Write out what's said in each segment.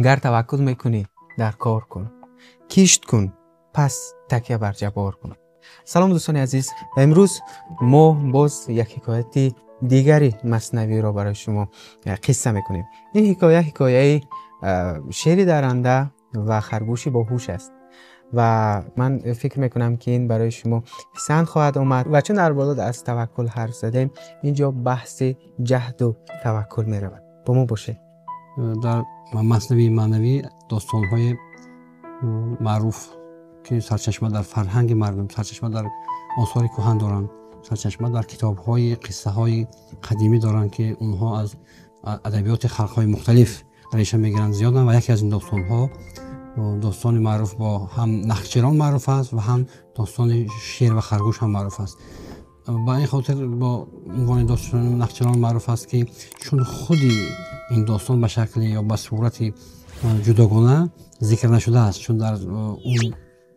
Гар таваккул мекунӣ, дар кор кун, кишт кун, пас такя бар ҷаббор кун. Салом, дӯстони азиз, имрӯз мо боз як ҳикояти дигари маснавиро барои шумо қисса мекунем. Ин ҳикоя ҳикояи шери даранда ва харгӯши боҳуш аст ва ман фикр мекунам, ки ин барои шумо писанд хоҳад омад. Ва чун дар боло аз таваккул ҳарф задем, инҷо баҳси ҷаҳду таваккул меравад. Бо мо бошед. Дар маснавии маънавӣ достонҳои маъруф, ки сарчашма дар фарҳанги мардум, сарчашма дар осори кӯҳан доранд, сарчашма дар китобҳои қиссаҳои қадимӣ доранд, ки онҳо аз адабиёти халқҳои мухталиф реша мегиранд, зиёданд. Ва яке аз ин достонҳо достони маъруф бо ҳам Нахчирон маъруф аст ва ҳам достони шер ва харгӯш ҳам маъруф аст. Ба ин хотир бо унвони достони Нахчирон маъруф аст, ки чун худи ин достон ба шакли ё ба сурати ҷудогона зикр нашудааст, чун дар он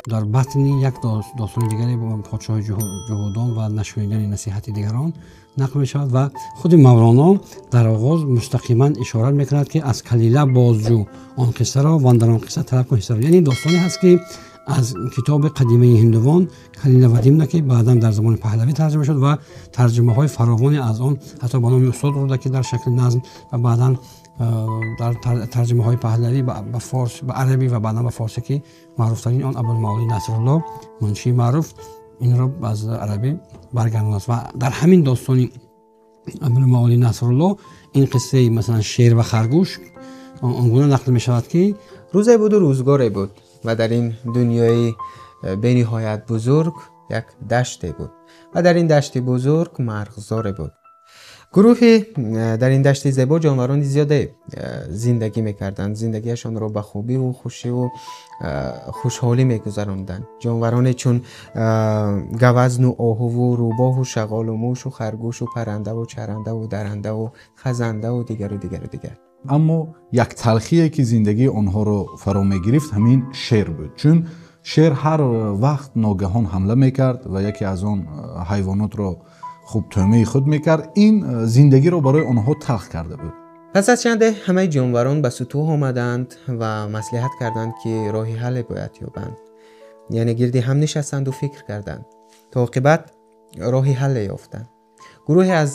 дар батни як достони дигаре бо подшоҳи ҷуҳудон ва нашунидани насиҳати дигарон нақл мешавад. Ва худи Мавлоно дар оғоз мустақиман ишорат мекунад, ки аз Калила бозҷӯ он қиссаро ва дар он қисса талаб кун ҳиссаро. Яъне достоне ҳаст, ки аз китоби қадимаи ҳиндувон Калила ва Димна, ки баъдан дар забони паҳлавӣ тарҷима шуд ва тарҷимаҳои фаровоне аз он ҳатто ба номи устод Рӯдакӣ дар шакли назм ва баъдан дар тарҷимаҳои паҳлавӣ ба форс, ба арабӣ ва баъдан ба форсӣ, ки маъруфтарини он Абулмаолӣ Насрулло, муншии маъруф, инро аз арабӣ баргардондааст. Ва дар ҳамин достони Абулмаолӣ Насрулло ин қиссаи, масалан, шер ва харгӯш он гуна нақл мешавад, ки рӯзе буду рӯзгоре буд ва дар ин дунёи бениҳоят бузург як даште буд ва дар ин дашти бузург марғзоре буд. Гурӯҳи дар ин дашти зебо ҷонварони зиёде зиндагӣ мекарданд, зиндагиашонро ба хубиву хушиву хушҳолӣ мегузаронданд. Ҷонвароне чун гавазну оҳуву рӯбоҳу шағолу мушу харгӯшу паррандаву чарандаву дарандаву хазандаву дигару дигару дигар. Аммо як талхие, ки зиндагии онҳоро фаро мегирифт, ҳамин шер буд, чун шер ҳар вақт ногаҳон ҳамла мекард ва яке аз он ҳайвонотро хуб тӯъмаи худ мекард. Ин зиндагиро барои онҳо талх карда буд. Пас аз чанде ҳамаи ҷонварон ба сутӯҳ омаданд ва маслиҳат карданд, ки роҳи ҳалле бояд ёбанд. Яъне гирди ҳам нишастанду фикр карданд, то оқибат роҳи ҳалле ёфтанд. Гурӯҳе аз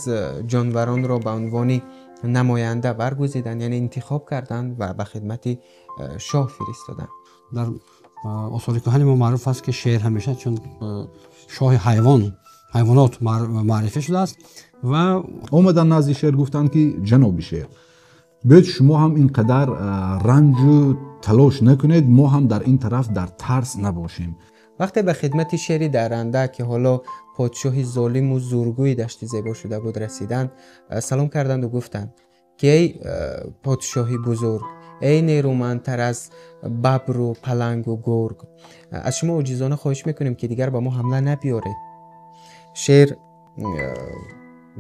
ҷонваронро ба унвони намоянда баргузиданд, яъне интихоб карданд ва ба хидмати шоҳ фиристоданд. Дар осори кӯҳани мо маъруф аст, ки шер ҳамеша чун шоҳи ҳайвонот маърифӣ шудааст ва омаданд назди шер, гуфтанд, ки ҷаноби шер, биёед, шумо ҳам ин қадар ранҷу талош накунед, мо ҳам дар ин тараф дар тарс набошем. Вақте ба хидмати шери даранда, ки ҳоло подшоҳи золиму зургӯи дашти зебо шуда буд, расиданд, салом карданду гуфтанд, ки эй подшоҳи бузург, эй нерӯмандтар аз бабру палангу гург, аз шумо оҷизона хоҳиш мекунем, ки дигар ба мо ҳамла набиёред. Шер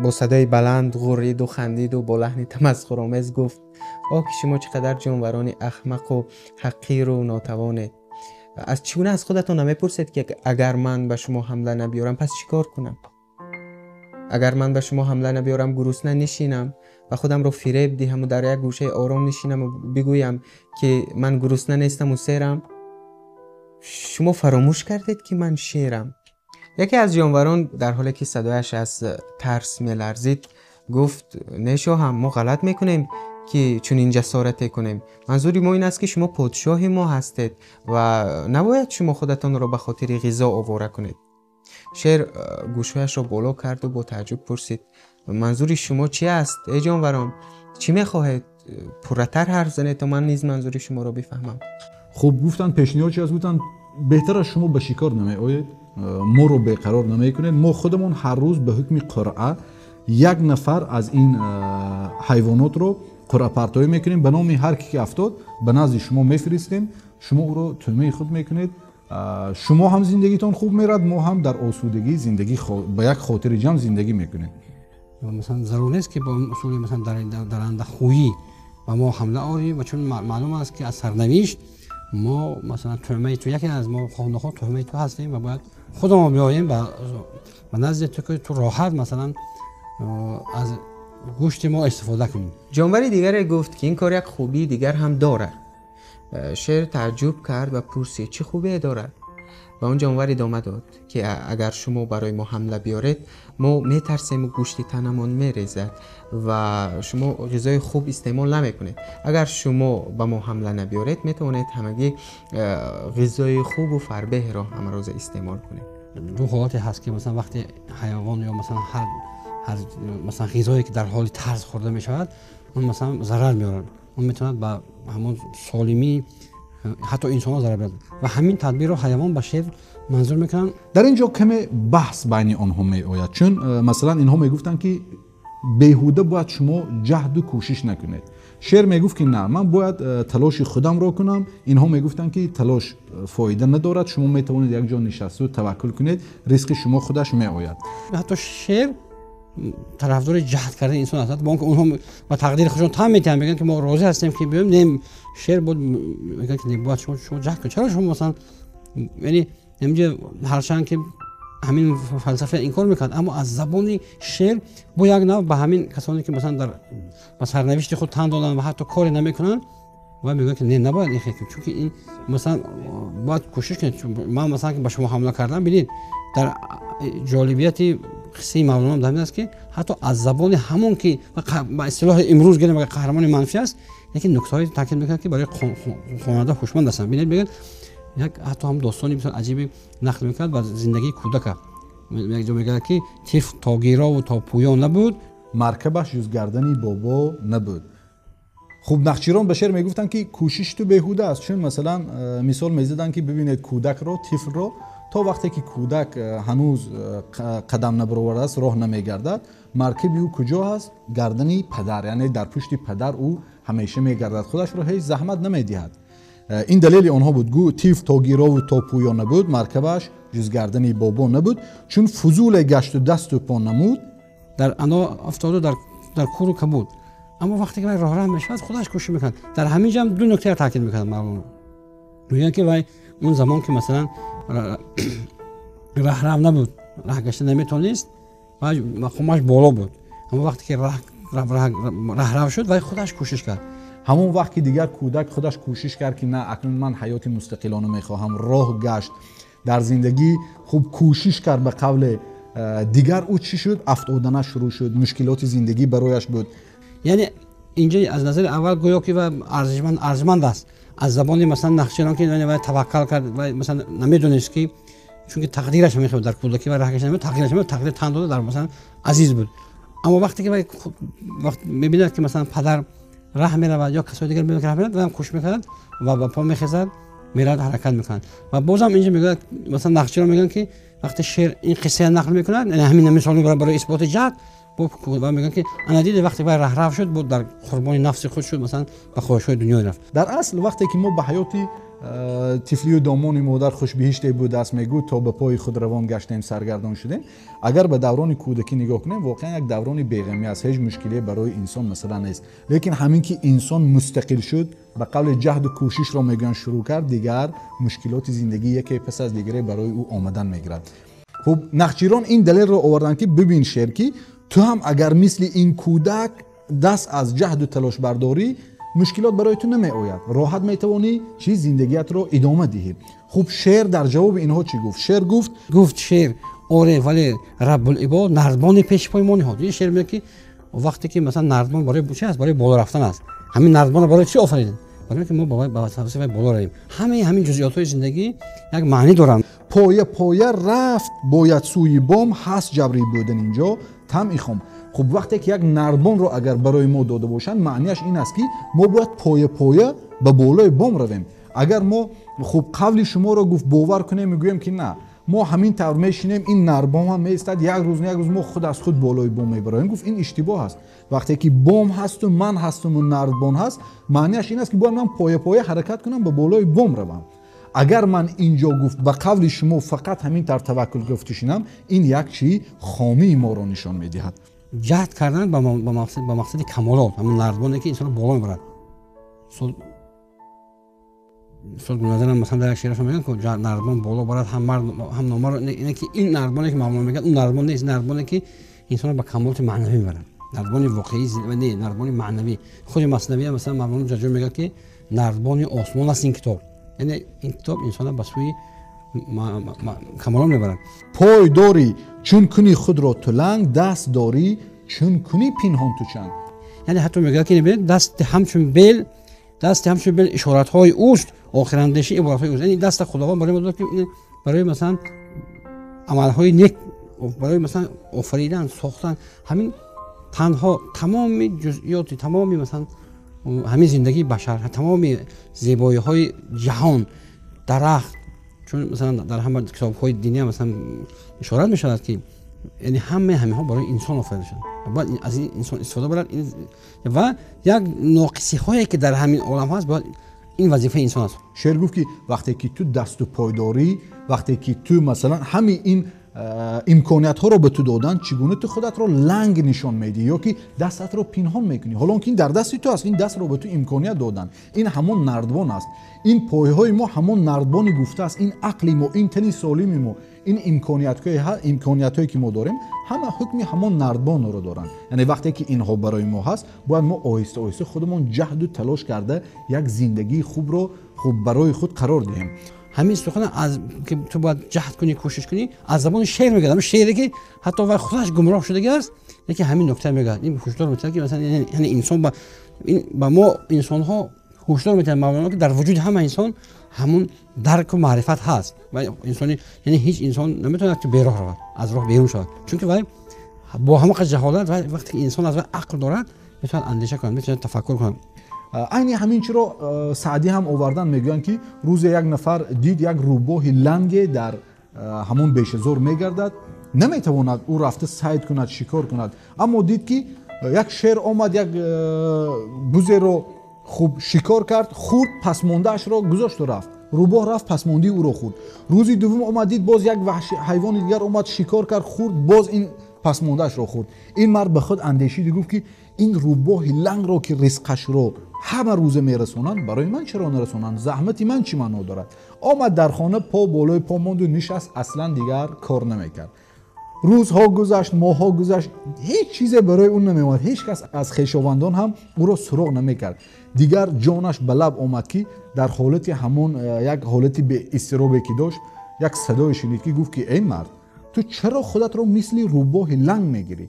бо садои баланд ғурриду хандиду бо лаҳни тамасхуромез гуфт: «Оҳ, ки шумо чӣ қадар ҷонварони аҳмақу ҳақиру нотавонед! Аз чӣ гуна аз худатон намепурсед, ки агар ман ба шумо ҳамла набиёрам, пас чӣ кор кунам? Агар ман ба шумо ҳамла набиёрам, гурусна нишинам ва худамро фиреб диҳаму дар як гӯшаи ором нишинаму бигӯям, ки ман гурусна нестаму серам? Шумо фаромӯш кардед, ки ман шерам». Яке аз ҷонварон, дар ҳоле ки садояш аз тарс меларзид, гуфт: «Не, шоҳам, мо ғалат мекунем, ки чунин ҷасорате кунем. Манзури мо ин аст, ки шумо подшоҳи мо ҳастед ва набояд шумо худатонро ба хотири ғизо овора кунед». Шер гӯшҳояшро боло карду бо таъҷуб пурсид: «Манзури шумо чи аст, эй ҷонварон? Чӣ мехоҳед? Пурратар ҳарф занед, то ман низ манзури шуморо бифаҳмам». Хуб, гуфтанд, пешниҳод чи аст? Гуфтанд, беҳтар аст шумо ба шикор намеоед, моро беқарор намекунед. Мо худамон ҳар рӯз ба ҳукми қуръа як нафар аз ин ҳайвонотро қуръапартоӣ мекунем. Ба номи ҳар ки ки афтод, ба назди шумо мефиристем, шумо ӯро тӯъмаи худ мекунед. Шумо ҳам зиндагитон хуб мерад, мо ҳам дар осудагӣ зиндагӣ, ба як хотири ҷамъ зиндагӣ мекунем. Масалан, зарур нест, ки бо усули, масалан, дарандахӯӣ ба мо ҳамла орӣ. Ва чун маълум аст, ки аз сарнавишт мо, масалан, тӯъмаи ту, яке аз мо хоҳ тӯъмаи ту ҳастем ва бояд худамон биёем ба назди ту, ки ту роҳат, масалан, аз гӯшти мо истифода кунӣ. Ҷонвари дигаре гуфт, ки ин кор як хубии дигар ҳам дорад. Шер таажжуб кард ва пурсид чӣ хубие дорад? Ва он ҷонвар идома дод ки агар шумо барои мо ҳамла биёред, мо метарсем ва гӯшти танамон мерезад ва шумо ғизои хуб истеъмол намекунед. Агар шумо ба мо ҳамла набиёред, метавонед ҳамагӣ ғизои хубу фарбеҳро ҳамарӯза истеъмол кунед. Ду ҳолате ҳаст ки масалан вақте ҳайвон ё масалан ҳар масалан ғизое ки дар ҳоли тарс хӯрда мешавад, он масалан зарар меорад. Он метавонад ба ҳамон солимӣ ҳатто инсонҳо зарар биёрад ва ҳамин тадбирро ҳайвон ба шер манзур мекунанд. Дар ин ҷо каме баҳс байни онҳо меояд, чун масалан инҳо мегуфтанд ки беҳуда бояд шумо ҷаҳду кӯшиш накунед. Шер мегуфт ки на, ман бояд талоши худамро кунам. Инҳо мегуфтанд ки талош фоида надорад, шумо метавонед як ҷо нишасту таваккул кунед, ризқи шумо худаш меояд. Ҳатто шер тарафдори ҷаҳд кардани инсон аст. Бо он ки онҳо ба тақдири худшон тан метиҳанд, мегӯянд ки мо розӣ ҳастем ки биёем, не, шер буд мегӯянд ки бояд шумо ҷаҳд кунед. Чаро шумо масалан, яъне инҷо ҳарчанд ки ҳамин фалсафа инкор мекард, аммо аз забони шер бо як нав ба ҳамин касоне ки масалан дар ба сарнавишти худ тан доданд ва ҳатто коре намекунанд, ва мегӯянд ки не, набояд ин хел, чунки ин масалан бояд кӯшиш кунед. Ман масалан ки ба шумо ҳамла кардам, бинед дар ҷолибияти қиссаи Мавлоно дар ин аст ки ҳатто аз забони ҳамон ки ба истилоҳи имрӯз гирем агар қаҳрамони манфӣ аст, лекин нуктаҳое таъкид мекунад ки барои хонанда ҳушманд ҳастанд. Бинед, мегӯяд як ҳатто ҳам достони бисёр аҷибе нақл мекунад бар зиндагии кӯдака. Як ҷо мегӯяд ки тифл то гирову то пӯё набуд, маркабаш ҷуз гардани бобо набуд. Хуб, нақчирон ба шер мегуфтанд ки кӯшиш ту беҳуда аст, чун масалан мисол мезаданд ки бибинед кӯдакро, тифлро то вақте ки кӯдак ҳанӯз қадам набаровардааст, роҳ намегардад, маркаби ӯ куҷо ҳаст? Гардани падар, яъне дар пушти падар ӯ ҳамеша мегардад, худашро ҳеҷ заҳмат намедиҳад. Ин далели онҳо буд. Гӯ тифл то гирову то пӯё набуд, маркабаш ҷуз гардани бобо набуд, чун фузуле гашту дасту по намуд, дар ано афтоду дар кӯру кабуд. Аммо вақте ки вай роҳрав мешавад, худаш кӯшиш мекунад. Дар ҳамин ҷо ду нуктаро таъкид мекунад Мавлоно. Мегӯянд ки вай он замон ки масалан раҳрав набуд, раҳ гашта наметавонист, ва мақомаш боло буд. Аммо вақте ки раҳрав шуд, вай худаш кӯшиш кард. Ҳамон вақт ки дигар кӯдак худаш кӯшиш кард ки на, акнун ман ҳаёти мустақилона мехоҳам, роҳ гашт дар зиндагӣ, хуб кӯшиш кард ба қавле дигар ӯ чӣ шуд? Афтоданаш шурӯъ шуд, мушкилоти зиндагӣ барояш буд. Яъне инҷо аз назари аввал гӯё ки арзишманд аст. Аз забони масалан нақширон ки вай таваккал кард, вай масалан намедонист ки чунки тақдираш мехоҳад дар кӯдакӣ ва раҳ гашта тақдираш мехоҳад, тақдир тан дода дар масалан азиз буд. Аммо вақте ки вай мебинад ки масалан падар раҳ меравад ё касои дигар мебинад ки раҳ меравад, вай ҳам кӯшиш мекунад ва ба по мехезад, меравад, ҳаракат мекунад. Ва бозам инҷо мегӯяд масалан нақширон мегӯянд ки вақте шер ин қиссаро нақл мекунад, яъне ҳамин мисол мебарад барои исботи ҷаҳд, ва мегӯянд ки ана диде вақте вай раҳрав шуд, буд дар қурбони нафси худ шуд, масалан ба хоҳишҳои дунё рафт. Дар асл вақте ки мо ба ҳаёти тифлию домони модар хушбиҳиште будааст мегӯ, то ба пои худ равон гаштем, саргардон шудем, агар ба даврони кӯдакӣ нигоҳ кунем, воқеан як даврони беғамӣ аст, ҳеҷ мушкиле барои инсон масалан нест. Лекин ҳамин ки инсон мустақил шуд, ба қавли ҷаҳду кӯшишро мегӯянд шурӯъ кард, дигар мушкилоти зиндагӣ яке пас аз дигаре барои ӯ омадан мегирад. Хуб, нақчирон ин далелро оварданд ки бибин шер ки ту ҳам агар мисли ин кӯдак даст аз ҷаҳду талошбардорӣ, мушкилот барои ту намеояд, роҳат метавонӣ чи зиндагиятро идома диҳӣ. Хуб, шер дар ҷавоби инҳо чӣ гуфт? Шер гуфт, гуфт шер оре, вале Раббулибод нардбони пеши пои мо ниҳод. Ин шер мегӯяд ки вақте ки масалан нардбон барои чӣ аст? Барои боло рафтан аст. Ҳамин нардбонро барои чӣ офариданд? Барои ки мо ба тавсифи боло равем. Ҳамаи ҳамин ҷузъиётҳои зиндагӣ як маънӣ доранд. Поя поя рафт бояд сӯи бом, ҳаст ҷабри будан инҷо тамъи хом. Хуб, вақте ки як нардбонро агар барои мо дода бошанд, маънияш ин аст ки мо бояд поя поя ба болои бом равем. Агар мо хуб қавли шуморо гуфт бовар кунем, мегӯем ки на, мо ҳамин тавр мешинем, ин нардбон ҳам меистад, як рӯз на як рӯз мо худ аз худ болои бом мебароем. Гуфт ин иштибоҳ аст. Вақте ки бом ҳасту ман ҳастуму нардбон ҳаст, маънияш ин аст ки бояд ман поя поя ҳаракат кунам, ба болои бом равам. Агар ман инҷо гуфт ба қавли шумо фақат ҳамин тавр таваккул гуфтишинам, ин як чӣ хомии моро нишон медиҳад. Ҷаҳд кардан ба мақсади камолот, ҳамон нардбоне ки инсонро боло мебарад. Устод Гулназарам масалан дар як шеърашон мегӯянд ки нардбон боло барад ҳам мард ҳам номард. Ине ки ин нардбоне ки Мавлоно мегӯяд, он нардбон нест, нардбоне ки инсонро ба камолоти маънавӣ мебарад. Нардбони воқеӣ не, нардбони маънавӣ. Худи Маснавия масалан Мавлоно ҷаҷо мегӯяд ки Нардбони осмон аст ин китоб. Яъне ин китоб инсонро ба сӯи камолон мебарад. Пой дорӣ чун кунӣ худро ту ланг, даст дорӣ чун кунӣ пинҳон ту чанг. Яъне ҳатто мегӯяд ки даст ҳамчун бел, даст ҳамчун бел ишоратҳои ӯст, охирандеши иборатҳои ӯст. Яъне даст Худованд барои мо дод ки барои масалан амалҳои нек, барои масалан офаридан, сохтан, ҳамин танҳо тамоми ҷузъиёти тамоми масалан ҳамин зиндагии башар, тамоми зебоиҳои ҷаҳон, дарахт, чун масалан дар ҳама китобҳои динӣ масалан ишорат мешавад ки яъне ҳамаи ҳаминҳо барои инсон офарида шуданд, бояд аз ин инсон истифода барад ва як ноқисиҳое ки дар ҳамин олам ҳаст, бояд ин вазифаи инсон аст. Шеър гуфт ки вақте ки ту дасту пой дорӣ, вақте ки ту масалан ҳамин ин имкониятҳоро ба ту доданд, чӣ гуна ту худатро ланг нишон медиҳӣ ё ки дастатро пинҳон мекунӣ, ҳолон ки ин дар дасти ту аст, ин дастро ба ту имконият доданд. Ин ҳамон нардбон аст, ин пойҳои мо ҳамон нардбони гуфта аст, ин ақли мо, ин тани солими мо, ин имкониятҳое ки мо дорем, ҳама ҳукми ҳамон нардбонро доранд. Яъне вақте ки инҳо барои мо ҳаст, бояд мо оҳиста оҳиста худамон ҷаҳду талош карда як зиндагии хубро хуб барои худ қарор диҳем. Ҳамин сухан аз ки ту бояд ҷаҳд кунӣ, кӯшиш кунӣ, аз забони шеър мегӯяд. Ҳамин шеъре ки ҳатто вай худаш гумроҳ шудагӣ аст, лекин ҳамин нукта мегӯяд. Ин ҳушдор метиҳад ки масалан яъне инсон ба мо инсонҳо ҳушдор метиҳад Мавлоно ки дар вуҷуди ҳама инсон ҳамун дарку маърифат ҳаст ва инсони яъне ҳеҷ инсон наметавонад ки бероҳ равад, аз роҳ берун шавад, чунки вай бо ҳама қадр ҷаҳолат, вай вақте ки инсон аз вай ақл дорад, метавонад андеша кунад, метавонад тафаккур кунад. Айни ҳамин чиро Саъдӣ ҳам овардан, мегӯянд ки рӯзе як нафар дид як рӯбоҳи ланге дар ҳамон бешазор мегардад, наметавонад ӯ рафта сайд кунад, шикор кунад, аммо дид ки як шер омад, як бузеро хуб шикор кард, хӯрд, пасмондаашро гузошту рафт. Рӯбоҳ рафт, пасмондии ӯро хӯрд. Рӯзи дуввум омад, дид боз як ҳайвони дигар омад, шикор кард, хӯрд, боз ин пасмондаашро хӯрд. Ин мард ба худ андешид, гуфт ки ин рӯбоҳи лангро ки ризқашро ҳама рӯза мерасонанд, барои ман чаро нарасонанд? Заҳмати ман чӣ маъно дорад? Омад дар хона, по болои по монду нишаст, аслан дигар кор намекард. Рӯзҳо гузашт, моҳҳо гузашт, ҳеҷ чизе барои ӯ намеомад, ҳеҷ кас аз хешовандон ҳам ӯро суроғ намекард. Дигар ҷонаш ба лаб омад ки дар ҳолати ҳамон як ҳолати беизтиробе ки дошт, як садое шунид ки гуфт ки эй мард, ту чаро худатро мисли рӯбоҳи ланг мегирӣ?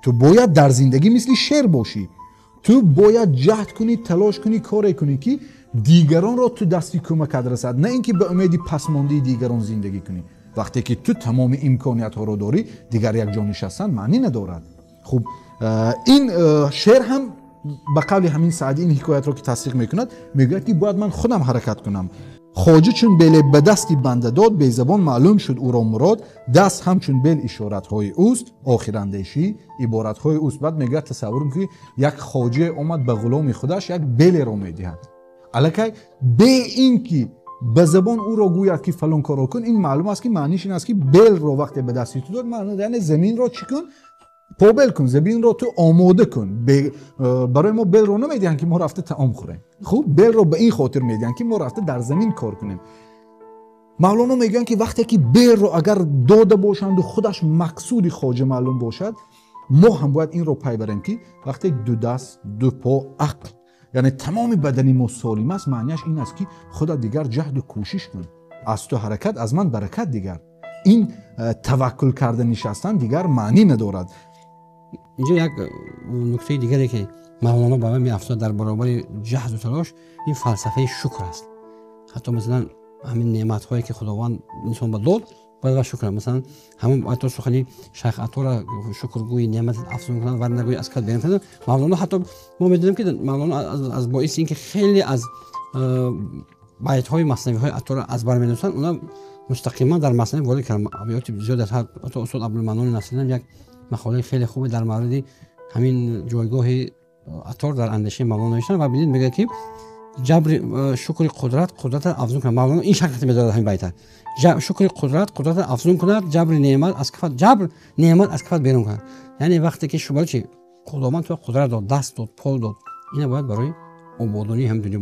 Ту бояд дар зиндагӣ мисли шер бошӣ. Ту бояд ҷаҳд кунӣ, талош кунӣ, коре кунӣ ки дигаронро ту дасти кӯмакат расад, на ин ки ба умеди пасмондии дигарон зиндагӣ кунӣ. Вақте ки ту тамоми имкониятҳоро дорӣ, дигар якҷо нишастан маънӣ надорад. Хуб, ин шер ҳам ба қавли ҳамин Саъдӣ ин ҳикоятро ки тасдиқ мекунад, мегӯяд ки бояд ман худам ҳаракат кунам. Хоҷа чун беле ба дасти банда дод, безабон маълум шуд ӯро мурод, даст ҳамчун бел ишоратҳои ӯст, охирандешӣ иборатҳои ӯст. Баъд мегӯяд тасаввур кун ки як хоҷае омад ба ғуломи худаш як белеро медиҳад. Аллакай бе ин ки ба забон ӯро гӯяд ки фалон корро кун, ин маълум аст ки маъниш ин аст ки белро вақте ба дасти ту дод, яъне заминро чӣ кун? Побел кун, заминро ту омода кун. Барои мо белро намедиҳанд ки мо рафта таом хӯрем. Хуб, белро ба ин хотир медиҳанд ки мо рафта дар замин кор кунем. Мавлоно мегӯянд ки вақте ки белро агар дода бошанду худаш мақсуди хоҷа маълум бошад, мо ҳам бояд инро пай барем ки вақте ду даст, ду по, ақл, яъне тамоми бадани мо солим аст, маънияш ин аст ки худа дигар ҷаҳду кӯшиш кун, аз ту ҳаракат, аз ман баракат. Дигар ин таваккул карда нишастан дигар маънӣ надорад. Инҷо як нуктаи дигаре ки Мавлоно ба ман меафзояд дар баробари ҷаҳду талош, ин фалсафаи шукр аст. Ҳатто масалан ҳамин неъматҳое ки Худованд инсон ба дод, бояд ва шукр. Масалан ҳамон ҳатто сухани Шайх Атора шукргӯи неъмат афзун кунад ва нагӯи аз кад берун кунад. Мавлоно ҳатто мо медонем ки Мавлоно аз боиси ин ки хеле аз байтҳои маснавиҳои Атора аз бар медонистанд, уна мустақиман дар маснавӣ ворид карданд. Абёти зиёд аз ҳатто устод Абдулманнони Насриддин як мақолаи хеле хубе дар мавриди ҳамин ҷойгоҳи Атор дар андешаи Мавлоно навиштанд ва бинед мегӯяд ки ҷабри шукри қудрат қудратро афзун кунад. Мавлоно ин шакл медорад ҳамин байта. Шукри қудрат қудратро афзун кунад, ҷабри неъмат аз кафат, ҷабр неъмат аз кафат берун кунад. Яъне вақте ки шумо чи Худованд туро қудрат дод, даст дод, пол дод, ина бояд барои ободонии ҳам дунё,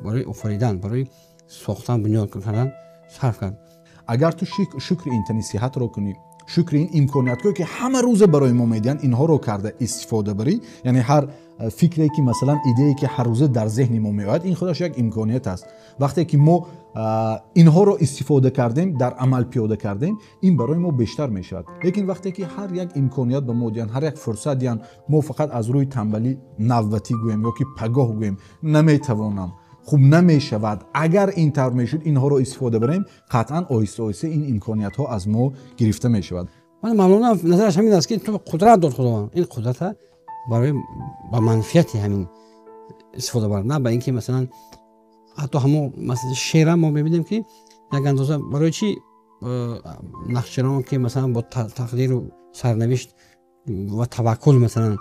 барои офаридан, барои сохтан, бунёд кардан сарф кард. Агар ту шукри ин тани сиҳатро кунӣ, шукри ин имкониятҳое ки ҳама рӯза барои мо медиҳанд, инҳоро карда истифода барӣ, яъне ҳар фикре ки масалан идее ки ҳар рӯза дар зеҳни мо меояд, ин худаш як имконият аст. Вақте ки мо инҳоро истифода кардем, дар амал пиёда кардем, ин барои мо бештар мешавад. Лекин вақте ки ҳар як имконият ба мо диҳанд, ҳар як фурсат диҳанд, мо фақат аз рӯи танбалӣ навбатӣ гӯем ё ки пагоҳ гӯем наметавонам, хуб намешавад. Агар ин тавр мешуд, инҳоро истифода барем, қатъан оҳиста оҳиста ин имкониятҳо аз мо гирифта мешавад. Мавлоно назараш ҳамин аст ки ту қудрат дод Худованд, ин қудрата барои ба манфиати ҳамин истифода бар, на ба инки масалан ҳатто ҳамон масалан шеъра мо мебинем ки як андоза барои чӣ нақшчирон ки масалан бо тақдиру сарнавишт ва таваккул масалан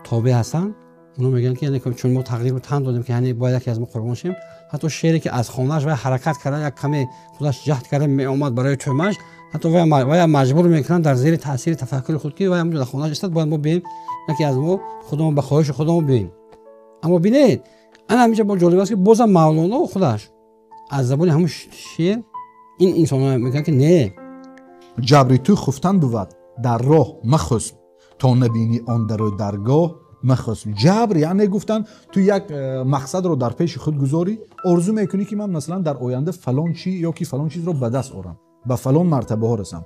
тобеъ ҳастанд, онҳо мегӯянд ки яъне чун мо тақдирро тан додем ки яъне бояд яке аз мо қурбон шем, ҳатто шере ки аз хонааш вай ҳаракат карда, як каме худаш ҷаҳд карда меомад барои тӯъмаш, ҳатто вай маҷбур мекунанд дар зери таъсири тафаккури худ ки вай ҳамҷо дар хонааш истад, бояд мо бием, яке аз мо худамон ба хоҳиши худамон бием. Аммо бинед, ана ҳаминҷа бо ҷолиб аст ки бозам Мавлоно худаш аз забони ҳамон шеър ин инсонҳо мегӯянд ки не, ҷабри ту хуфтан бувад дар роҳ махусб, то набинӣ он дару даргоҳ махусб. Ҷабр яъне гуфтан ту як мақсадро дар пеши худ гузорӣ, орзу мекунӣ ки ман масалан дар оянда фалон чи ё ки фалон чизро ба даст орам, ба фалон мартабаҳо расам.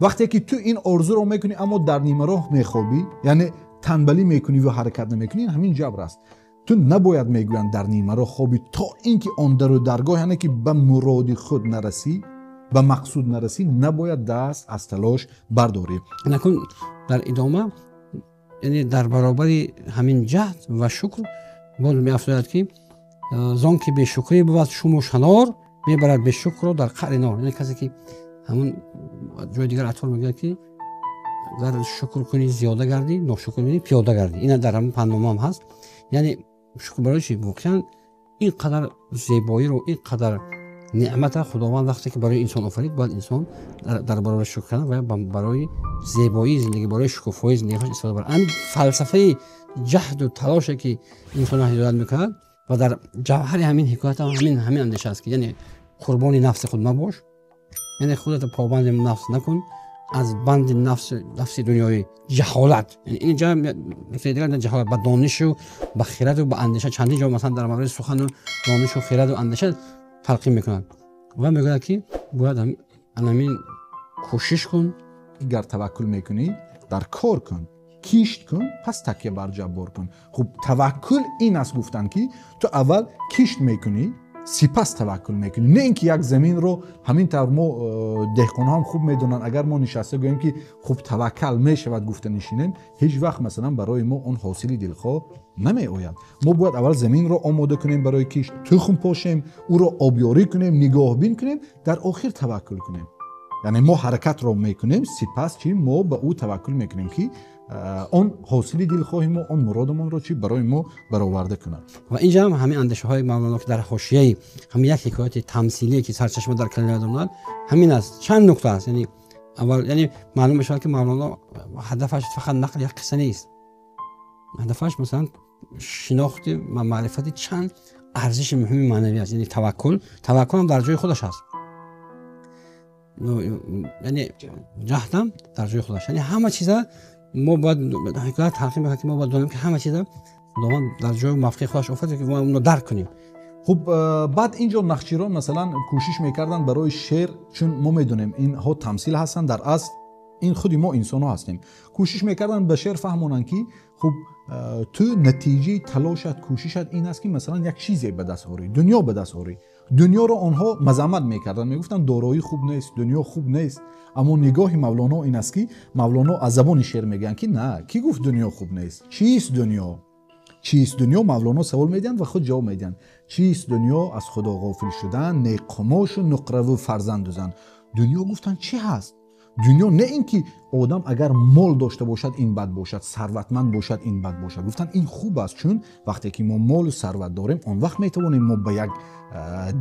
Вақте ки ту ин орзуро мекунӣ, аммо дар нимароҳ мехобӣ, яъне танбалӣ мекунӣ ва ҳаракат намекунӣ, ҳамин ҷабр аст. Ту набояд мегӯянд дар нимароҳ хобӣ то ин ки он дару даргоҳ, яъне ки ба муроди худ нарасӣ, ба мақсуд нарасӣ, набояд даст аз талош бардорӣ. Накун дар идома, яъне дар баробари ҳамин ҷаҳд ва шукр боз меафзояд ки зон ки бешукрӣ бувад шуму шанор, мебарад бешукрро дар қаъри нор. Яъне касе ки ҳамон ҷои дигар Аттор мегӯяд ки гар шукр кунӣ зиёда гардӣ, ношукр кунӣ пиёда гардӣ. Ина дар ҳамон панднома ҳам ҳаст. Яъне шукр барои чӣ? Воқеан ин қадар зебоиро, ин қадар неъмата Худованд вақте ки барои инсон офарид, бояд инсон дар баробари шукр кардан ва барои зебоии зиндагӣ, барои шукуфоии зиндагиаш истифода барад. Ҳамин фалсафаи ҷаҳду талоше ки инсонро ҳидоят мекунад ва дар ҷавҳари ҳамин ҳикоят ҳам ҳамин андеша аст ки яъне қурбони нафси худ мабош, яъне худатро побанди нафс накун, аз банди нафси дунёӣ ҷаҳолат. Ин ҷо нуктаи дигар ҷаҳолат ба донишу ба хираду ба андеша, чандин ҷо масалан дар мавриди сухану донишу хираду андеша талқин мекунад ва мегӯяд ки бояд ҳамин кӯшиш кун. Гар таваккул мекунӣ дар кор кун, кишт кун, пас такя бар ҷаббор кун. Хуб, таваккул ин аст гуфтан ки ту аввал кишт мекунӣ, сипас таваккул мекунӣ. Не ин ки як заминро ҳамин тавр мо деҳқонҳо ҳам хуб медонанд, агар мо нишаста гӯем ки хуб таваккал мешавад гуфта нишинем, ҳеҷ вақт масалан барои мо он ҳосили дилхоҳ намеояд. Мо бояд аввал заминро омода кунем барои кишт, тухм пошем, ӯро обёрӣ кунем, нигоҳбин кунем, дар охир таваккул кунем. Яъне мо ҳаракатро мекунем, сипас чӣ мо ба ӯ таваккул мекунем ки он ҳосили дилхоҳи мо, он муродамонро чӣ барои мо бароварда кунад. Ва инҷа ҳам ҳамин андешаҳои Мавлоно ки дар ҳошияи ҳамин як ҳикояти тамсилие ки сарчашма дар калимаи дорад, ҳамин аст. Чанд нукта аст. Яъне аввал, яъне маълум мешавад ки Мавлоно ҳадафаш фақат нақли як қисса нест. Ҳадафаш масалан шинохти ва маърифати чанд арзиши муҳими маънавӣ аст. Яъне таваккул, таваккул ҳам дар ҷои худаш аст, яъне ҷаҳдам дар ҷои худаш. Яъне ҳама чиза мо бояд ҳикоят талқин мекунад ки мо бояд донем ки ҳама чиза Худованд дар ҷои мавқеи худаш офарид ки мо онро дарк кунем. Хуб, баъд инҷо нақшчирон масалан кӯшиш мекарданд барои шеър, чун мо медонем инҳо тамсил ҳастанд, дар асл ин худи мо инсонҳо ҳастем, кӯшиш мекарданд ба шеър фаҳмонанд ки хуб ту натиҷаи талошат, кӯшишат ин аст ки масалан як чизе ба даст орӣ, дунё ба даст орӣ. Дунёро онҳо мазаммат мекарданд, мегуфтанд дороӣ хуб нест, дунё хуб нест. Аммо нигоҳи Мавлоно ин аст ки Мавлоно аз забони шеър мегӯянд ки на, кӣ гуфт дунё хуб нест? Чист дунё? Чист дунё? Мавлоно савол медиҳанд ва худ ҷавоб медиҳанд. Чист дунё? Аз худо ғофил шудан, неқумошу нуқраву фарзанду зан. Дунё гуфтанд чӣ ҳаст? Дунё не ин ки одам агар мол дошта бошад ин бад бошад, сарватманд бошад ин бад бошад. Гуфтанд ин хуб аст, чун вақте ки мо молу сарват дорем, он вақт метавонем мо ба як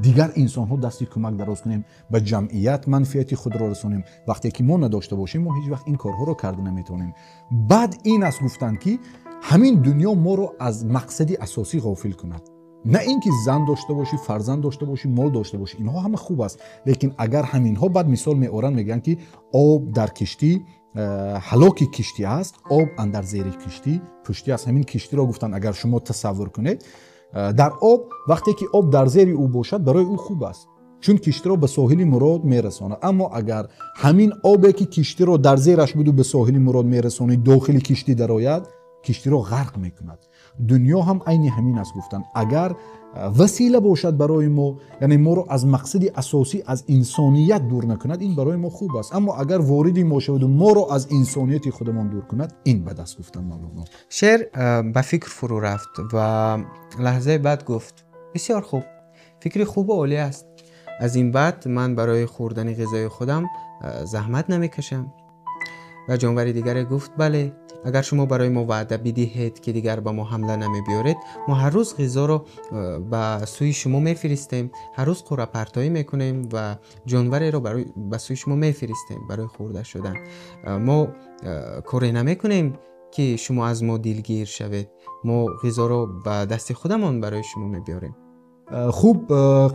дигар инсонҳо дасти кӯмак дароз кунем, ба ҷамъият манфиати худро расонем. Вақте ки мо надошта бошем, мо ҳеҷ вақт ин корҳоро карда наметавонем. Бад ин аст гуфтанд ки ҳамин дунё моро аз мақсади асосӣ ғофил кунад. На ин ки зан дошта бошӣ, фарзанд дошта бошӣ, мол дошта бошӣ, инҳо ҳама хуб аст, лекин агар ҳаминҳо баъд мисол меоранд, мегӯянд ки об дар киштӣ ҳалоки киштӣ аст, об андар зери киштӣ пуштӣ аст. Ҳамин киштиро гуфтанд, агар шумо тасаввур кунед, дар об вақте ки об дар зери ӯ бошад, барои ӯ хуб аст, чун киштиро ба соҳили мурод мерасонад. Аммо агар ҳамин обе ки киштиро дар зераш буду ба соҳили мурод мерасонид, дохили киштӣ дарояд, киштиро ғарқ мекунад. Дунё ҳам айни ҳамин аст, гуфтанд. Агар васила бошад барои мо, яъне моро аз мақсади асосӣ, аз инсоният дур накунад, ин барои мо хуб аст. Аммо агар вориди мо шаваду моро аз инсонияти худамон дур кунад, ин бад аст, гуфтанд Мавлоно. Шер ба фикр фурӯ рафт ва лаҳзаи баъд гуфт: бисёр хуб, фикри хубу олӣ аст. Аз ин баъд ман барои хӯрдани ғизои худам заҳмат намекашам. Ва ҷонвари дигаре гуфт: бале, агар шумо барои мо ваъда бидиҳед, ки дигар ба мо ҳамла намебиёред, мо ҳар рӯз ғизоро ба сӯи шумо мефиристем, ҳар рӯз қуръапартоӣ мекунем ва ҷонвареро ба сӯи шумо мефиристем барои хӯрда шудан. Мо коре намекунем, ки шумо аз мо дилгир шавед, мо ғизоро ба дасти худамон барои шумо мебиёрем. Хуб,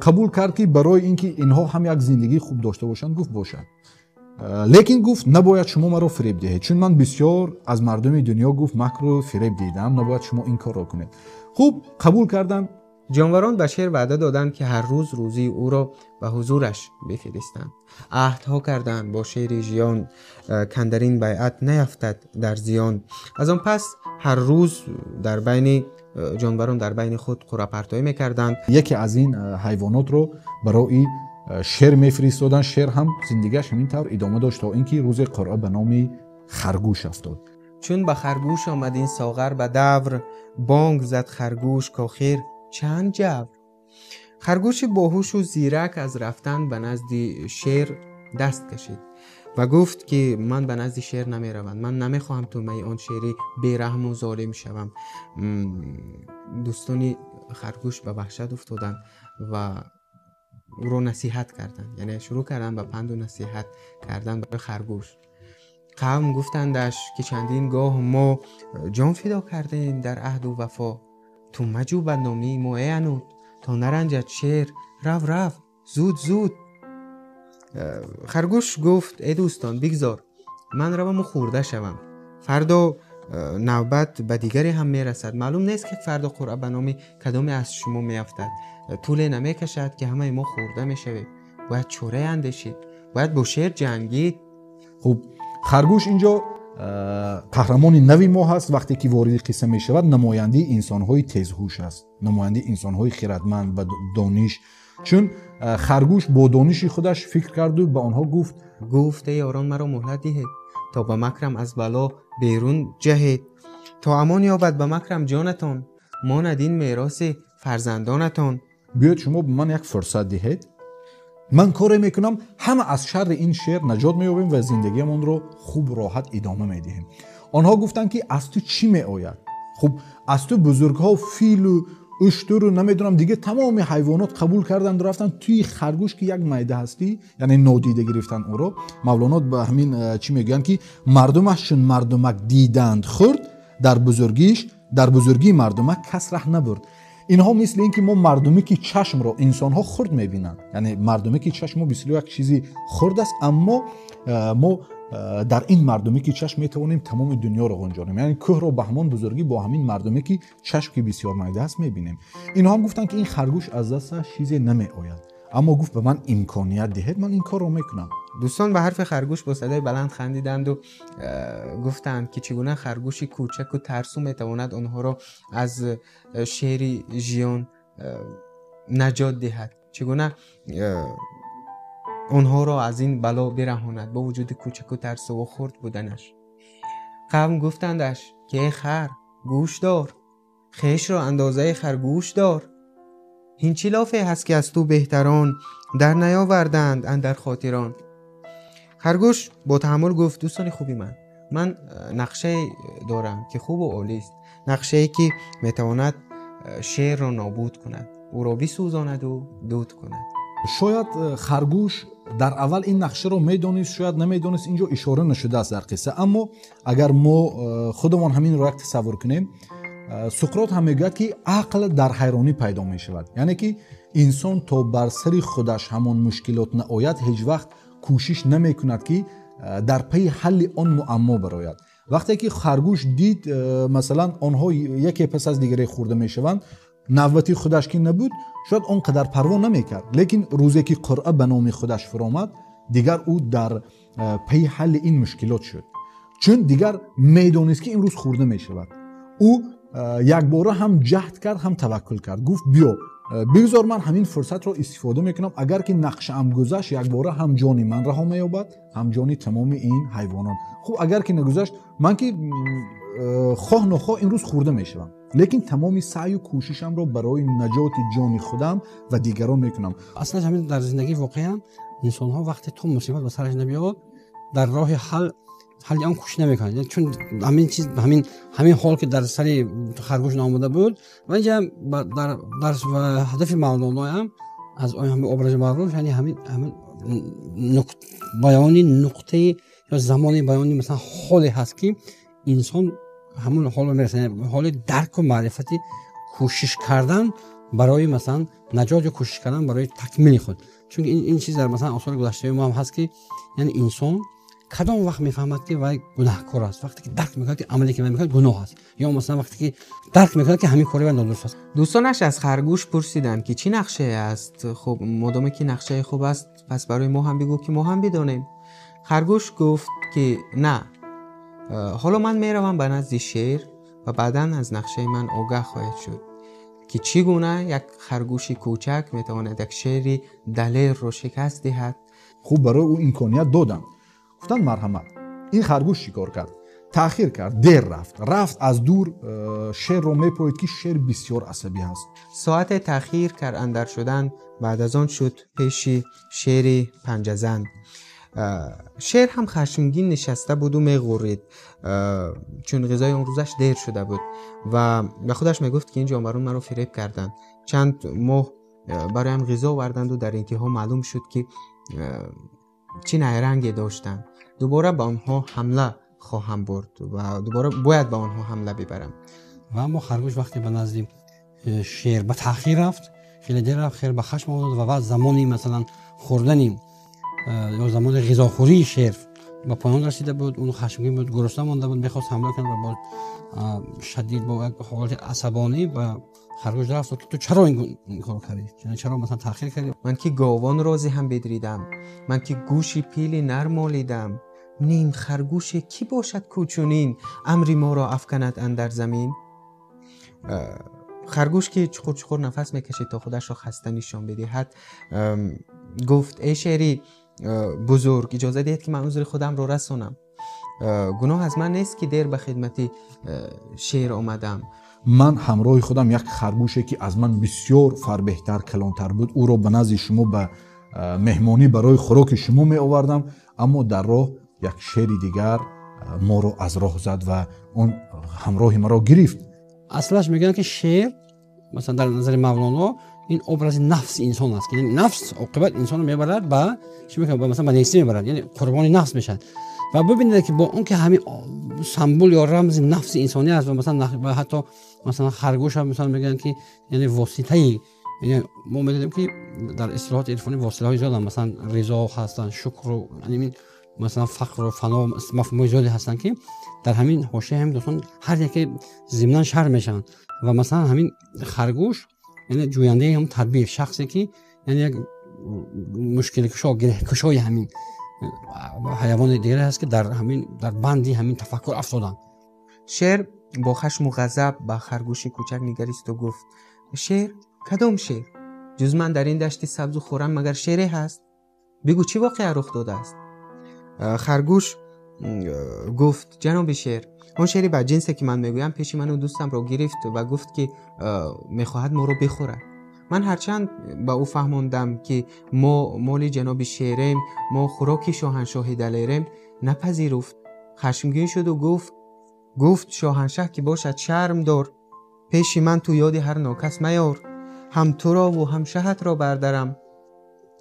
қабул кард, ки барои ин ки инҳо ҳам як зиндагии хуб дошта бошанд, гуфт бошад. Лекин гуфт, набояд шумо маро фиреб диҳед, чун ман бисёр аз мардуми дунё, гуфт, макру фиреб дидам, набояд шумо ин корро кунед. Хуб, қабул карданд. Ҷонварон ба шер ваъда доданд, ки ҳар рӯз рӯзии ӯро ба ҳузураш бифиристанд. Аҳдҳо карданд бо шери жиён, кандарин байъат наяфтад дар зиён. Аз он пас ҳар рӯз дар байни ҷонварон дар байни худ қуръапартоӣ мекарданд. Яке аз ин ҳайвонотро барои шер мефиристоданд. Шер ҳам зиндагиаш ҳамин тавр идома дошт, то ин ки рӯзе қуръа ба номи харгӯш афтод. Чун ба харгӯш омад ин соғар ба давр, бонг зад харгӯш кохир чанд ҷавр. Харгӯши боҳушу зирак аз рафтан ба назди шер даст кашид ва гуфт, ки ман ба назди шер намеравам, ман намехоҳам тӯъмаи он шери бераҳму золим шавам. Дӯстони харгӯш ба ваҳшат уфтоданд ва ӯро насиҳат карданд, яъне шурӯъ карданд ба панду насиҳат кардан барои харгӯш. Қавм гуфтандаш, ки чандин гоҳ мо ҷон фидо кардем дар аҳду вафо, ту маҷӯ бадномии мо, эй ануд, то наранҷад шер, рав, рав, зуд, зуд. Харгӯш гуфт: эй дӯстон, бигзор ман раваму хӯрда шавам, фардо навбат ба дигаре ҳам мерасад. Маълум нест, ки фардо қуръа ба номи кадоме аз шумо меафтад. Тӯле намекашад, ки ҳамаи мо хӯрда мешавем. Бояд чорае андешид, бояд бо шер ҷангид. Хуб, харгӯш инҷо қаҳрамони нави мо ҳаст. Вақте ки вориди қисса мешавад, намояндаи инсонҳои тезҳуш аст, намояндаи инсонҳои хирадманд ба дониш, чун харгӯш бо дониши худаш фикр карду ба онҳо гуфт. Гуфт: эй ёрон, маро муҳлат диҳед, то ба макрам аз бало берун ҷаҳед, то амон ёбад ба макрам ҷонатон, монад ин мероси фарзандонатон. Биёед, шумо ба ман як фурсат диҳед, ман коре мекунам, ҳама аз шарри ин шер наҷот меёбем ва зиндагиамонро хуб, роҳат идома медиҳем. Онҳо гуфтанд, ки аз ту чӣ меояд? Хуб, аз ту бузургҳо, филу уштуру намедонам, дига тамоми ҳайвонот қабул карданд, рафтанд, туи харгӯш, ки як майда ҳастӣ, яъне нодида гирифтанд ӯро. Мавлоно ба ҳамин чӣ мегӯянд, ки мардумаш чун мардумак диданд хурд, дар бузургиш, дар бузургии мардумак кас раҳ набурд. Инҳо мисли ин ки мо мардуме ки чашмро инсонҳо хурд мебинанд, яъне мардуме ки чашм мо бисёр як чизи хурд аст, аммо мо дар ин мардуме ки чашм метавонем тамоми дунёро ғунҷонем, яъне кӯҳро ба ҳамон бузургӣ бо ҳамин мардуме ки чашм, ки бисёр майда аст, мебинем. Инҳо ҳам гуфтанд, ки ин харгӯш аз дасташ чизе намеояд, аммо гуфт: ба ман имконият диҳед, ман ин корро мекунам. Дӯстон ба ҳарфи харгӯш бо садои баланд хандиданду гуфтанд, ки чӣ гуна харгӯши кӯчаку тарсу метавонад онҳоро аз шери жиён наҷот диҳад, чӣ гуна онҳоро аз ин бало бираҳонад бо вуҷуди кӯчаку тарсуву хурд буданаш. Қавм гуфтандаш, ки эй хар, гӯш дор, хешро андозаи харгӯш дор. Ҳин чӣ лофе ҳаст, ки аз ту беҳтарон дар наёварданд андар хотирон? Харгӯш бо таҳаммул гуфт: дӯстони хуби ман, ман нақшае дорам, ки хубу олист, нақшае, ки метавонад шерро нобуд кунад, ӯро бисӯзонаду дуд кунад. Шояд харгӯш дар аввал ин нақшаро медонист, шояд намедонист, инҷо ишора нашудааст дар қисса. Аммо агар мо худамон ҳаминро як тасаввур кунем, Суқрот ҳам мегӯяд, ки ақл дар ҳайронӣ пайдо мешавад, яъне ки инсон то бар сари худаш ҳамон мушкилот наояд, ҳеҷ вақт кӯшиш намекунад, ки дар пайи ҳалли он муаммо барояд. Вақте ки харгӯш дид, масалан, онҳо яке пас аз дигаре хӯрда мешаванд, навбати худаш ки набуд, шояд он қадар парво намекард. Лекин рӯзе ки қуръа ба номи худаш фуромад, дигар ӯ дар пайи ҳалли ин мушкилот шуд, чун дигар медонист, ки имрӯз хӯрда мешавад. Ӯ якбора ҳам ҷаҳд кард, ҳам таваккул кард, гуфт: биё, бигзор ман ҳамин фурсатро истифода мекунам, агар ки нақшаам гузашт, якбора ҳам ҷони ман раҳо меёбад, ҳам ҷони тамоми ин ҳайвонот. Хуб, агар ки нагузашт, ман ки хоҳ нохоҳ имрӯз хӯрда мешавам, лекин тамоми саъю кӯшишамро барои наҷоти ҷони худам ва дигарон мекунам. Аслан ҳамин дар зиндагии воқеан инсонҳо вақте то мусибат ба сараш набиёд, дар роҳи ҳалли он кӯшиш намекунанд. Чун ҳамин чиз, ҳамин ҳол ки дар сари харгӯш наомада буд, ва инҷа дар ҳадафи Мавлоноям аз ҳамин образи маъруф, яъне ҳамин баёни нуқтаи ё замони баёни, масалан, ҳоле ҳаст, ки инсон ҳамон ҳолро мерасад, ҳоли дарку маърифати кӯшиш кардан барои, масалан, наҷот ё кӯшиш кардан барои такмили худ. Чунки ин чиз дар, масалан, осори гузаштаи мо ҳам ҳаст, ки яъне инсон кадом вақт мефаҳмад, ки вай гунаҳкор аст? Вақте ки дарк мекунад, ки амале ки вай мекунад, гуноҳ аст, ё масалан, вақте ки дарк мекунад, ки ҳамин кори вай нодуруст аст. Дӯстонаш аз харгӯш пурсиданд, ки чӣ нақшае аст? Хуб, модоме ки нақшаи хуб аст, пас барои мо ҳам бигӯ, ки мо ҳам бидонем. Харгӯш гуфт, ки на, ҳоло ман меравам ба назди шер ва баъдан аз нақшаи ман огаҳ хоҳед шуд, ки чӣ гуна як харгӯши кӯчак метавонад як шери далерро шикаст диҳад. Хуб, барои ӯ имконият доданд, гуфтанд: марҳамат. Ин харгӯш чӣ кор кард? Таъхир кард, дер рафт. Рафт, аз дур шерро мепоид, ки шер бисёр асабӣ ҳаст. Соате таъхир кард андар шудан, баъд аз он шуд пеши шери панҷазан. Шер ҳам хашмгин нишаста буду меғурид, чун ғизои он рӯзаш дер шуда буд ва ба худаш мегуфт, ки ин ҷонварон маро фиреб карданд, чанд моҳ бароям ғизо оварданду дар интиҳо маълум шуд, ки чӣ найранге доштанд. Дубора ба онҳо ҳамла хоҳам бурд ва дубора бояд ба онҳо ҳамла бибарам. Ва аммо харгӯш вақте ба назди шер ба таъхир рафт, хеле дер рафт, шер ба хашм омад ва баъд замони, масалан, хӯрдани ё замони ғизохӯрии шер ба поён расида буд. Он хашмгин буд, гурусна монда буд, мехост ҳамла кунад ва бо шадид, бо як ҳолати асабонӣ ба харгӯш рафт, ки ту чаро ин корро кардӣ, чаро, масалан, таъхир кардӣ? Ман ки говон рози ҳам бедридам, ман ки гӯши пили нар молидам, ним харгӯше кӣ бошад, ку чунин амри моро афканад андар замин? Харгӯш, ки чуқур чуқур нафас мекашид, то худашро хаста нишон бидиҳад, гуфт: эй шери бузург, иҷоза диҳед, ки ман узри худамро расонам. Гуноҳ аз ман нест, ки дер ба хидмати шер омадам. Ман ҳамроҳи худам як харгӯше, ки аз ман бисёр фарбеҳтар, калонтар буд, ӯро ба назди шумо ба меҳмонӣ барои хӯроки шумо меовардам, аммо дар роҳ як шери дигар моро аз роҳ зад ва он ҳамроҳи маро гирифт. Аслаш мегӯянд, ки шер, масалан, дар назари Мавлоно ин образи нафси инсон аст, ки нафс оқибат инсонро мебарад ба чӣ мекунад, масалан, ба нестӣ мебарад, яъне қурбони нафс мешавад. Ва бибинед, ки бо он ки ҳамин символ ё рамзи нафси инсонӣ аст ва, масалан, ҳатто, масалан, харгӯш ҳам, масалан, мегӯянд, ки яъне воситаи, яъне мо медонем, ки дар истилоҳоти ирфонӣ воситаҳои зиёданд, масалан, ризо ҳастанд, шукру, яъне, масалан, фақру фано, мафҳумҳои зиёде ҳастанд, ки дар ҳамин ҳошияи ҳамин достон ҳар яке зимнан шарҳ мешаванд. Ва, масалан, ҳамин харгӯш, яъне ҷӯяндаи ҳам тадбир, шахсе ки, яъне, як мушкилкушо, гиреҳкушои ҳамин ҳайвони дигаре ҳаст, ки дар ҳамин, дар банди ҳамин тафаккур афтоданд. Шер бо хашму ғазаб ба харгӯши кӯчак нигаристу гуфт: шер? Кадом шер? Ҷуз ман дар ин дашти сабзу хуррам магар шере ҳаст? Бигӯ, чӣ воқеа рух додааст? Харгӯш гуфт: ҷаноби шер, он шери баджинсе, ки ман мегӯям, пеши ману дӯстамро гирифт ва гуфт, ки мехоҳад моро бихӯрад. Ман ҳарчанд ба ӯ фаҳмондам, ки мо моли ҷаноби шерем, мо хӯроки шоҳаншоҳи далерем, напазируфт. Хашмгин шуду гуфт: шоҳаншаҳ ки бошад, шарм дор, пеши ман ту ёди ҳар нокас маёр. Ҳам турову ҳам шаҳатро бардарам,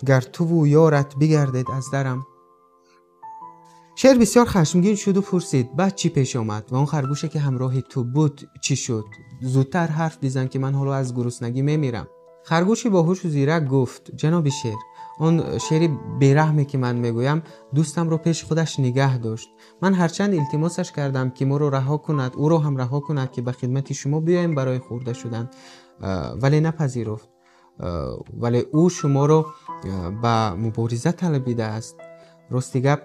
гар туву ёрат бигардед аз дарам. Шер бисёр хашмгин шуду пурсид: баъд чӣ пеш омад ва он харгӯше, ки ҳамроҳи ту буд, чӣ шуд? Зудтар ҳарф бизан, ки ман ҳоло аз гуруснагӣ мемирам. Харгӯши боҳушу зирак гуфт: ҷаноби шер, Он шери бераҳме ки ман мегӯям, дӯстамро пеши худаш нигаҳ дошт. Ман ҳарчанд илтимосаш кардам, ки моро раҳо кунад, ӯро ҳам раҳо кунад, ки ба хидмати шумо биёем барои хӯрда шудан, вале напазируфт. Вале ӯ шуморо ба мубориза талабидааст. Рости гап,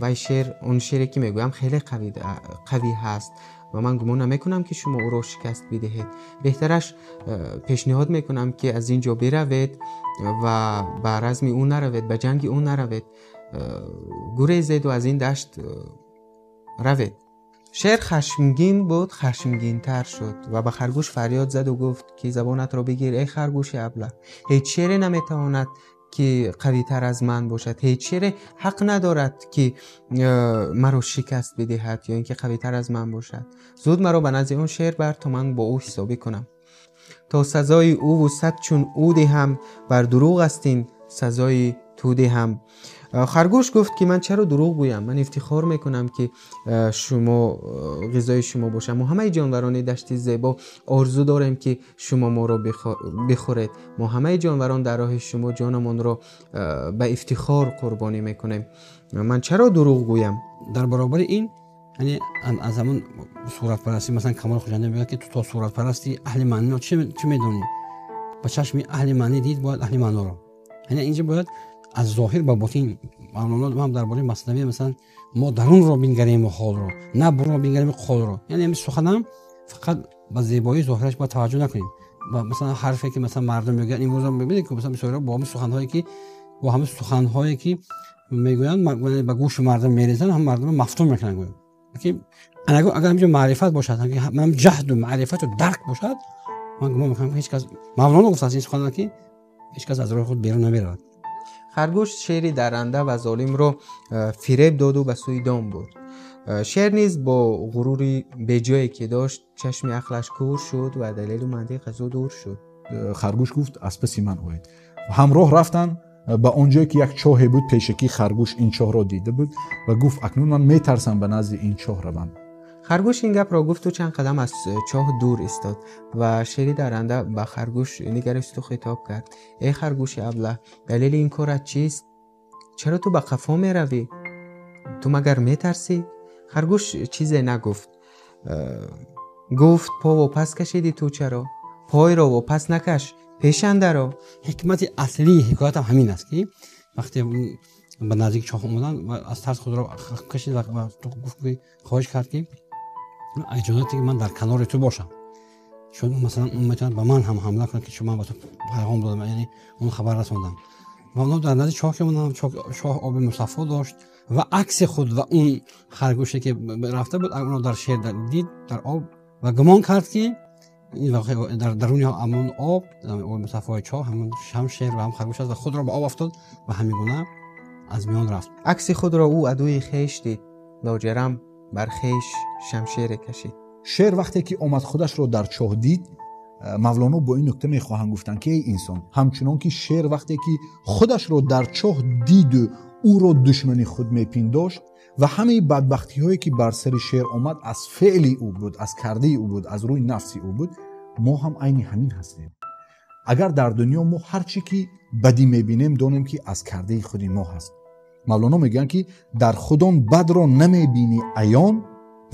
вай шер, он шере ки мегӯям, хеле қавӣ ҳаст ва ман гумон намекунам, ки шумо ӯро шикаст бидиҳед. Беҳтараш пешниҳод мекунам, ки аз ин ҷо биравед ва ба разми ӯ наравед, ба ҷанги ӯ наравед, гурезеду аз ин дашт равед. Шер хашмгин буд, хашмгинтар шуд ва ба харгӯш фарёд заду гуфт, ки забонатро бигир, эй харгӯши аблаҳ. Ҳеҷ шере наметавонад, ки қавитар аз ман бошад. Ҳеҷ шере ҳақ надорад, ки маро шикаст бидиҳад ё ин ки қавитар аз ман бошад. Зуд маро ба назди он шер бар, то ман бо ӯ ҳисобӣ кунам, то сазои ӯву сад чун ӯ диҳам. Бар дурӯғ аст ин, сазои ту диҳам. Харгӯш гуфт, ки ман чаро дурӯғ гӯям? Ман ифтихор мекунам, ки шумо ғизои шумо бошам. Мо ҳамаи ҷонварони дашти зебо орзу дорем, ки шумо моро бихӯред. Мо ҳамаи ҷонварон дар роҳи шумо ҷонамонро ба ифтихор қурбонӣ мекунем. Ман чаро дурӯғ гӯям? Дар баробари ин, яъне аз ҳамон суратпарастӣ, масалан, Камол Хуҷандӣ мегӯяд, ки ту то суратпарасти, аҳли маъниро чӣ медонӣ? Ба чашми аҳли маънӣ дид бояд аҳли маъноро. Яъне инҷа бояд аз зоҳир ба ботин. Мавлоно ҳам дар бораи Маснавӣ, масалан, мо дарунро бингарем ҳолро, на бурунро бингарем қолро. Яъне ҳамин суханам фақат ба зебоии зоҳираш бояд таваҷҷӯҳ накунем. Масалан, ҳарфе ки, масалан, мардум мегӯянд, имрӯза мебинед, ки масалан бисёриҳо бо ҳамин суханҳое ки мегӯянд, ба гӯши мардум мерезанд, ҳам мардумро мафтун мекунанд, гӯянд ки агар ҳаминҷо маърифат бошад, ҳам ҷаҳду маърифату дарк бошад, ман гумон мекунам, ки ҳеҷ кас, Мавлоно гуфтааст ин суханро, ки ҳеҷ кас аз роҳи худ берун намеравад. Харгӯш шери дарранда ва золимро фиреб доду ба сӯи дом бурд. Шер низ бо ғурури беҷое ки дошт, чашми ақлаш кӯр шуд ва далелу мантиқ аз ӯ дур шуд. Харгӯш гуфт: аз паси ман оед. Ҳамроҳ рафтанд ба он ҷое, ки як чоҳе буд. Пешакӣ харгӯш ин чоҳро дида буд ва гуфт: акнун ман метарсам ба назди ин чоҳ равам. Харгӯш ин гапро гуфту чанд қадам аз чоҳ дур истод ва шери дарранда ба харгӯш нигаристу хитоб кард: эй харгӯши аблаҳ, далели ин корат чист? Чаро ту ба қафо меравӣ? Ту магар метарсӣ? Харгӯш чизе нагуфт. Гуфт: по вопас кашидӣ ту чаро? Пойро вопас накаш, пешандаро. Ҳикмати аслии ҳикоятам ҳамин аст, ки вақте ба наздики чоҳ омаданд, аз тарс худро кашид ва гуфт, ки хоҳиш кард, ки иҷозате, ки ман дар канори ту бошам, чун масалан он метавонад ба ман ҳам ҳамла кунад, ки чун ман ба ту пайғом додам, яъне он хабар расондам. Ва онҳо дар назди чоҳ ки омаданд, чоҳ оби мусаффо дошт ва акси худ ва он харгӯше ки рафта буд, онро дар шер дид дар об ва гумон кард, ки дар даруни ҳамон об, оби мусаффои чоҳ, ҳамон ҳам шер ва ҳам харгӯш аст ва худро ба об афтод ва ҳамин гуна аз миён рафт. Акси худро ӯ адуи хеш дид, лоҷарам бар хеш шамшере кашид. Шер вақте ки омад, худашро дар чоҳ дид. Мавлоно бо ин нукта мехоҳанд гуфтанд, ки эй инсон, ҳамчунон ки шер вақте ки худашро дар чоҳ диду ӯро душмани худ мепиндошт ва ҳамаи бадбахтиҳое ки бар сари шер омад, аз феъли ӯ буд, аз кардаи ӯ буд, аз рӯи нафси ӯ буд, мо ҳам айни ҳамин ҳастем. Агар дар дунё мо ҳар чӣ ки бадӣ мебинем, донем, ки аз кардаи худи мо ҳаст. Мавлоно мегӯянд, ки дар худон бадро намебинӣ аён,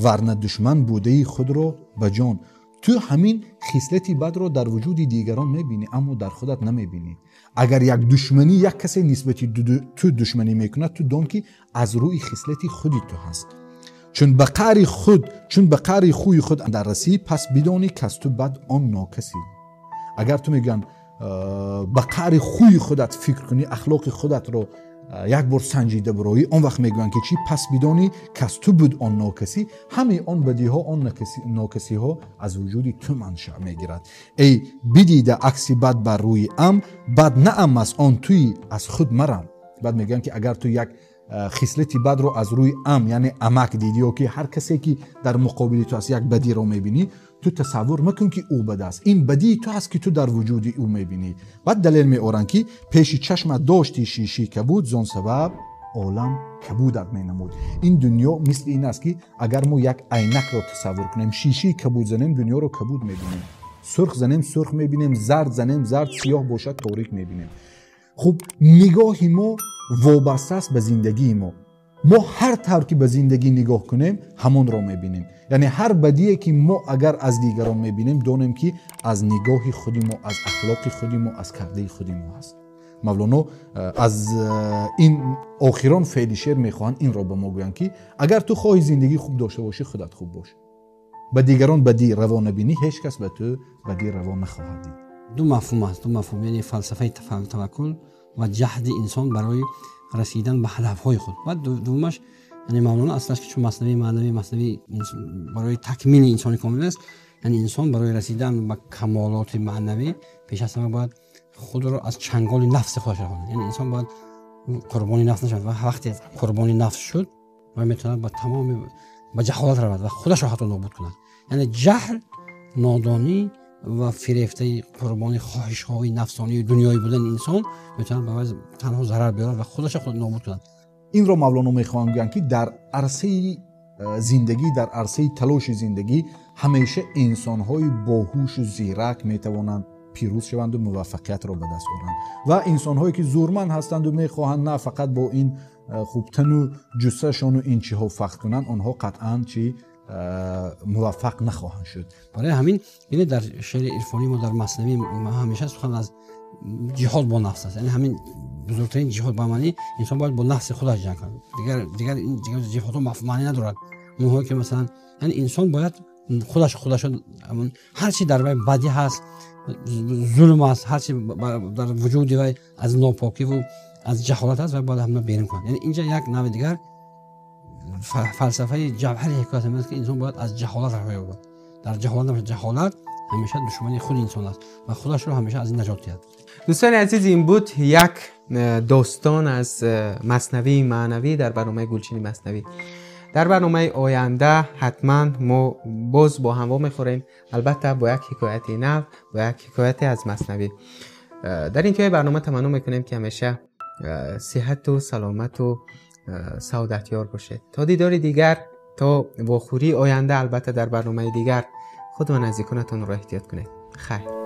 варна душман будаи худро ба ҷон. Ту ҳамин хислати бадро дар вуҷуди дигарон мебинӣ, аммо дар худат намебинӣ. Агар як душманӣ, як касе нисбати ту душманӣ мекунад, ту дон, ки аз рӯи хислати худи ту ҳаст. Чун ба қаъри хӯи худ андар расӣ, пас бидонӣ, каз ту бад он нокасӣ. Агар ту, мегӯянд, ба қаъри хӯи худат фикр кунӣ, ахлоқи худатро як бор санҷида бироӣ, он вақт мегӯянд, ки чӣ? Пас бидонӣ, каз ту буд он нокасӣ. Ҳамаи он бадиҳо, он нокасиҳо аз вуҷуди ту маншаъ мегирад. Эй бидида акси бад бар рӯи ам, бад на ам аст он, туи аз худ марам. Баъд мегӯянд, ки агар ту як хислати бадро аз рӯи ам, яъне амак дидӣ, ё ки ҳар касе ки дар муқобили ту аст, як бадиро мебинӣ, ту тасаввур макун, ки ӯ бад аст. Ин бадии ту аст, ки ту дар вуҷуди ӯ мебинӣ. Баъд далел меоранд, ки пеши чашмат дошти шиши кабуд, зон сабаб олам кабудат менамуд. Ин дунё мисли ин аст, ки агар мо як айнакро тасаввур кунем, шишаи кабуд занем, дунёро кабуд мебинем, сурх занем, сурх мебинем, зард занем, зард, сиёҳ бошад, торик мебинем. Хуб, нигоҳи мо вобаста аст ба зиндагии мо. Мо ҳар тавр ки ба зиндагӣ нигоҳ кунем, ҳамонро мебинем. Яъне ҳар бадие ки мо агар аз дигарон мебинем, донем ки аз нигоҳи худи мо, аз ахлоқи худи мо, аз кардаи худи мо ҳаст. Мавлоно аз ин охирон феъли шеър мехоҳанд инро ба мо гӯянд, ки агар ту хоҳӣ зиндагии хуб дошта бошӣ, худат хуб бош. Ба дигарон бадӣ раво набинӣ, ҳеҷ кас ба ту бадӣ раво нахоҳад дид. Ду мафҳум аст, ду мафҳум, яъне фалсафаи таваккул ва ҷаҳди инсон барои расидан ба ҳадафҳои худ. Ва дуввумаш, яъне Мавлоно аслаш ки чун маснавии маънавӣ, маснавии барои такмили инсони комил аст, яъне инсон барои расидан ба камолоти маънавӣ пеш аз ҳама бояд худро аз чанголи нафси худаш раҳо кунад. Яъне инсон бояд қурбони нафс нашавад ва вақте қурбони нафс шуд, ва метавонад ба тамоми ба ҷаҳолат равад ва худашро ҳатто нобуд кунад. Яъне ҷаҳл, нодонӣ ва фирефтаи қурбони хоҳишҳои нафсонии дунёӣ будани инсон метавонад ба вай танҳо зарар биёрад ва худашро худ нобуд кунад. Инро Мавлоно мехоҳанд гӯянд, ки дар арсаи зиндагӣ, дар арсаи талоши зиндагӣ ҳамеша инсонҳои боҳушу зирак метавонанд пирӯз шаванду муваффақиятро ба даст оранд ва инсонҳое ки зурманд ҳастанду мехоҳанд на фақат бо ин хубтану ҷуссашону ин чиҳо фахр кунанд, онҳо қатъан чи муваффақ нахоҳанд шуд. Барои ҳамин бинед, дар шеъри ирфонии мо, дар маснавии мо ҳамеша сухан аз ҷиҳод бо нафс аст. Яъне ҳамин бузургтарин ҷиҳод ба маънии инсон бояд бо нафси худаш ҷанг кунад. Дигар ин ҷиҳодҳо маънӣ надорад. Онҳое ки масалан, яъне инсон бояд худаш ҳар чи дар вай бадӣ ҳаст, зулм аст, ҳар чи дар вуҷуди вай аз нопокӣ ва аз ҷаҳолат аст, вай бояд ҳамина берун кунад. Яъне инҷа як нави дигар фалсафаи ҷавҳари ҳикоят ҳамин аст, ки инсон бояд аз ҷаҳолат раҳо ёбад. Дар ҷаҳолат набошад. Ҷаҳолат ҳамеша душмани худи инсон аст ва худашро ҳамеша аз ин наҷот диҳад. Дӯстони азиз, ин буд як достон аз маснавии маънавӣ дар барномаи Гулчини Маснавӣ. Дар барномаи оянда ҳатман мо боз бо ҳам вомехӯрем, албатта бо як ҳикояти нав, бо як ҳикояте аз маснавӣ. Дар интиҳои барнома таманно мекунем, ки ҳамеша сиҳату саломату саодатёр бошед. То дидори дигар, то вохӯрии оянда, албатта дар барномаи дигар, худ ва наздиконатонро эҳтиёт кунед. Хайр.